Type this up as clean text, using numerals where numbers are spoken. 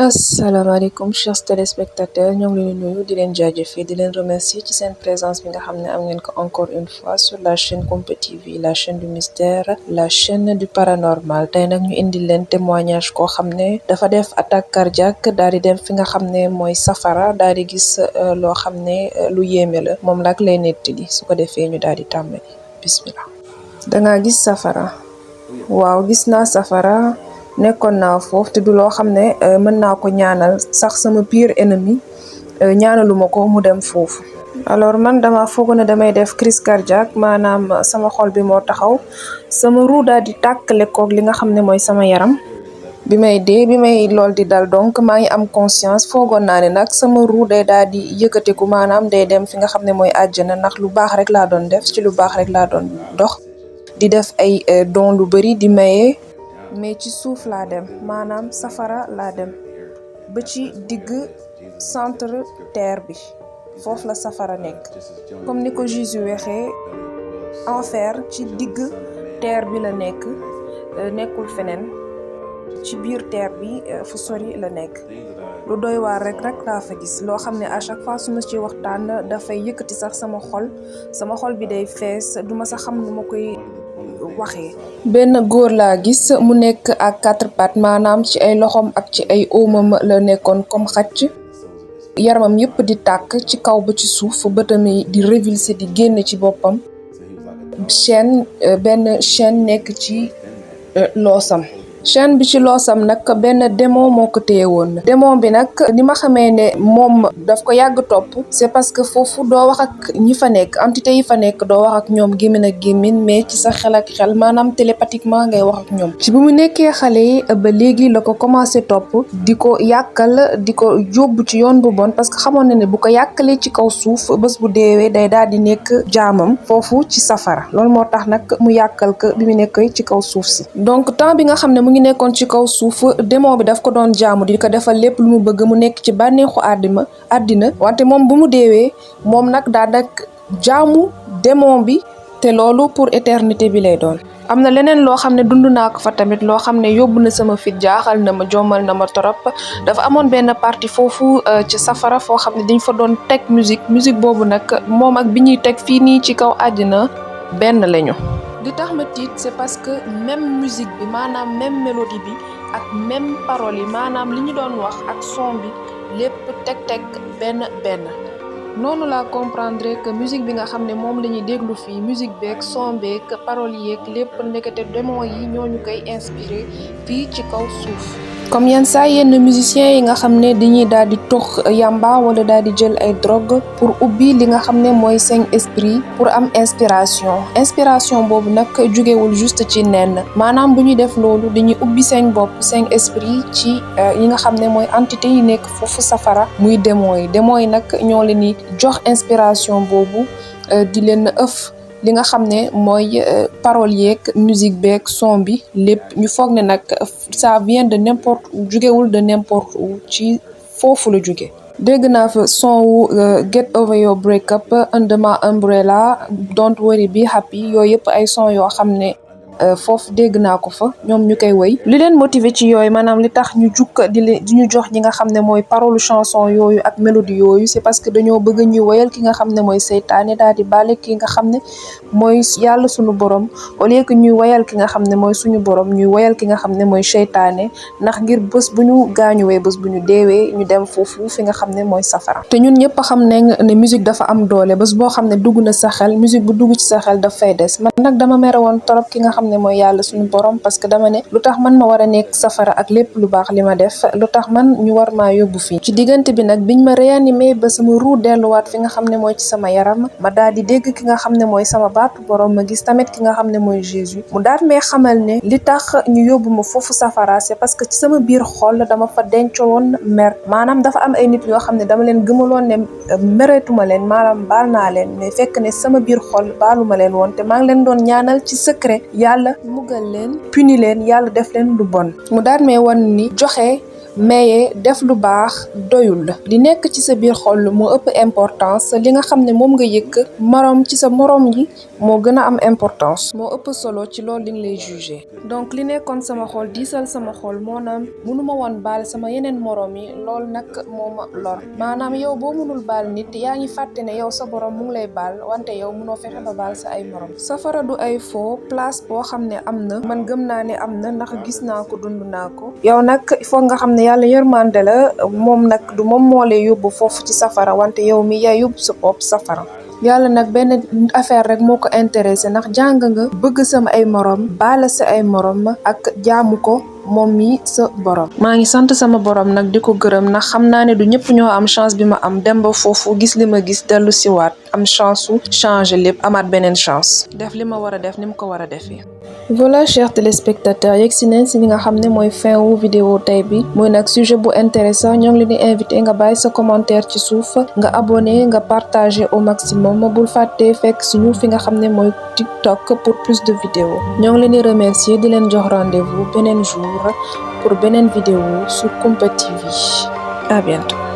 asalaamaaleykum chers téléspectateurs ñoo ngi leen di nuyu di leen jaajëfee di leen remercier ci seen présence bi nga xam ne am ngeen ko encore une fois sur la chaîne Kumpa TV la chaîne du mystère la chaîne du paranormal tey nag ñu indi leen témoignage koo xam ne dafa def attaque cardiaque daal di dem fi nga xam ne mooy safara daal di gis loo xam ne lu yéeme la moom nag lay nettali su ko defee ñu daal di tàmbali bismillah. dangaa gis safara? waaw gis naa safara. nekkoon naa foofu te du loo xam ne mën naa ko ñaanal sax sama pire ennemi ñaanaluma ko mu dem foofu. alors man dama foog ne damay def crise cardiaque maanaam sama xol bi moo taxaw sama ruu daal di tàkkale koog li nga xam ne mooy sama yaram bi may dee bi may lool di dal donc maa ngi am conscience foogoon naa ne nag sama ruu day daal di yëkkateku maanaam day dem fi nga xam ne mooy àjjana ndax lu baax rek laa doon def ci lu baax rek laa doon dox di def ay don lu bëri di maye. mais ci suuf laa dem maanaam safara laa dem ba ci digg centre terre bi foofu la safara nekk comme ni ko Jésus waxee enfer ci digg terre bi la nekk nekkul feneen ci biir terre bi fu sori la nekk lu doy waar rek laa fa gis loo xam ne à chaque fois su ma ci waxtaan dafay yëkkati sax sama xol bi day fees duma sax xam nu ma koy waxee. benn góor laa gis mu nekk ak 4 pattes maanaam ci ay loxoom ak ci ay óomam la nekkoon comme xacc yaramam yëpp di tàkk ci kaw ba ci suuf bëtam yi di révulsé di génn ci boppam benn chaîne nekk ci loosam. chaîne bi ci loosam nag benn démon moo ko téye woon. démon bi nag ni ma xamee ne moom daf ko yàgg topp c'est parce que foofu doo wax ak ñi fa nekk entité yi fa nekk doo wax ak ñoom gémmiñ ak gémmiñ mais ci sa xel ak xel maanaam télépathiquement ngay wax ak ñoom. ci bi mu nekkee xale yi ba léegi la ko commencé topp di ko yàkkal di ko yóbbu ci yoon bu bon parce que xamoon na ne bu ko yàkkalee ci kaw suuf bés bu deewee day daal di nekk jaamam foofu ci safara loolu moo tax nag mu yàkkal ko bi mu nekk ci kaw suuf si. donc temps bi nga xam ne mu ngi nekkoon ci kaw suuf démon bi daf ko doon jaamu di ko defal lépp lu mu bëgg mu nekk ci bànneexu àddina wante moom bu mu deewee moom nag daa dak jaamu démon bi te loolu pour éternité bi lay doon. am na leneen loo xam ne dund naa ko fa tamit loo xam ne yóbbu na sama fit jaaxal na ma jommal na ma torop dafa amoon benn partie foofu ci safara foo xam ne dañ fa doon teg musique boobu nag moom ak bi ñuy teg fii nii ci kaw àddina benn lañu. li tax ma tiit c'est parce que même musique bi maanaam même mélodie bi ak même paroles yi maanaam li ñu doon wax ak son bi lépp teg benn noonu laa comprendre que musique bi nga xam ne moom la ñuy déglu fii musique beeg son beeg paroles yeeg lépp ndekete démon yi ñoo ñu koy inspiré fii ci kaw suuf. comme yenn saa yenn musiciens yi nga xam ne dañuy daal di tox yamba wala daal di jël ay drogue pour ubbi li nga xam ne mooy seen esprit pour am inspiration boobu nag jógewul juste ci nenn maanaam bu ñuy def loolu dañuy ubbi seen bopp seen esprit ci yi nga xam ne mooy entité yi nekk foofu safara muy démon yi nag ñoo leen di jox inspiration boobu di leen ëff li nga xam ne mooy paroles yeeg musique beeg son bi lépp ñu foog ne nag ça vient de n'importe où jugewul de n'importe où ci foofu la jóge. dégg naa fa son wu get over your breakup under my umbrella don't worry be happy yooyu yëpp ay son yoo xam ne foofu dégg naa ko fa ñoom ñu koy woy li leen motiver ci yooyu maanaam li tax ñu jukk di ñu jox ñi nga xam ne mooy parole chanson yooyu ak mélodie yooyu c'est parce que dañoo bëgg ñuy woyal ki nga xam ne mooy seytaane daal di bale ki nga xam ne mooy yàlla suñu borom au lieu que ñuy woyal ki nga xam ne mooy suñu borom ñuy woyal ki nga xam ne mooy seytaane ndax ngir bés bu ñu gaañuwee bés bu ñu deewee ñu dem foofu fi nga xam ne mooy safara. te ñun ñëpp xam ne musique dafa am doole bés boo xam ne dugg na sa xel musique bu dugg ci sa xel daf fay des man nag dama mere woon torop ki nga xam ne mooy yàlla suñu borom parce que dama ne lu tax man ma war a nekk safara ak lépp lu baax li ma def lu tax man ñu war maa yóbbu fii ci diggante bi nag biñ ma réanimé ba sama ruu delluwaat fi nga xam ne mooy ci sama yaram ma daal di dégg ki nga xam ne mooy sama baatu borom ma gis tamit ki nga xam ne mooy Jésus mu daal may xamal ne li tax ñu yóbbu ma foofu safara c'est parce que ci sama biir xol dama fa dencoon mer maanaam dafa am ay nit yoo xam ne dama leen gëmaloon ne mereetuma leen maanaam baal naa leen mais fekk ne sama biir xol baaluma leen woon te maa ngi leen doon ñaanal ci secret yàlla mugal leen puni leen yàlla def leen lu bon mu daal may wan ni joxe mais def lu baax doyul li nekk ci sa biir xol moo ëpp importance li nga xam ne moom nga yëkk morom ci sa morom yi moo gën a am importance moo ëpp solo ci loolu li nga lay jugé donc li nekkoon sama xol diisal sama xol moo naam mënuma woon baal sama yeneen morom yi loolu nag moo ma lor maanaam yow boo mënul baal nit yaa ngi fàtte ne yow sa borom mu ngi lay baal wante yow mënoo fexe ba baal sa ay morom safara du ay faux place boo xam ne am na man gëm naa ne am na ndax gis naa ko dund naa ko yow nag il faut nga xam ne yàlla yërmande la moom nag du moom moo lay yóbbu foofu ci safara wante yow mi yaa yóbbu sa bopp safara yàlla nag benn affaire rek moo ko intéressé ndax jàng nga bëgg sama ay morom baala sa ay morom ak jaamu ko moom mi sa borom maa ngi sant sama borom nag di ko gërëm ndax xam naa ne du ñëpp ñoo am chance bi ma am dem ba foofu gis li ma gis dellu siwaat am chance su changer lépp amaat beneen chance def li ma war a def ni mu ko war a defee. Voilà chers téléspectateurs yegg si nañ si li nga xam ne mooy fin wu vidéo tey bi muy nag sujet bu intéressant ñoo ngi leen di invité nga bàyyi sa commentaire ci suuf nga abonné nga partager au maximum bul fàtte fekk suñu fi nga xam ne mooy TikTok pour plus de vidéos ñoo ngi leen di remercier di leen jox rendez-vous beneen jour pour beneen vidéo sur Kumpa TV. À bientôt.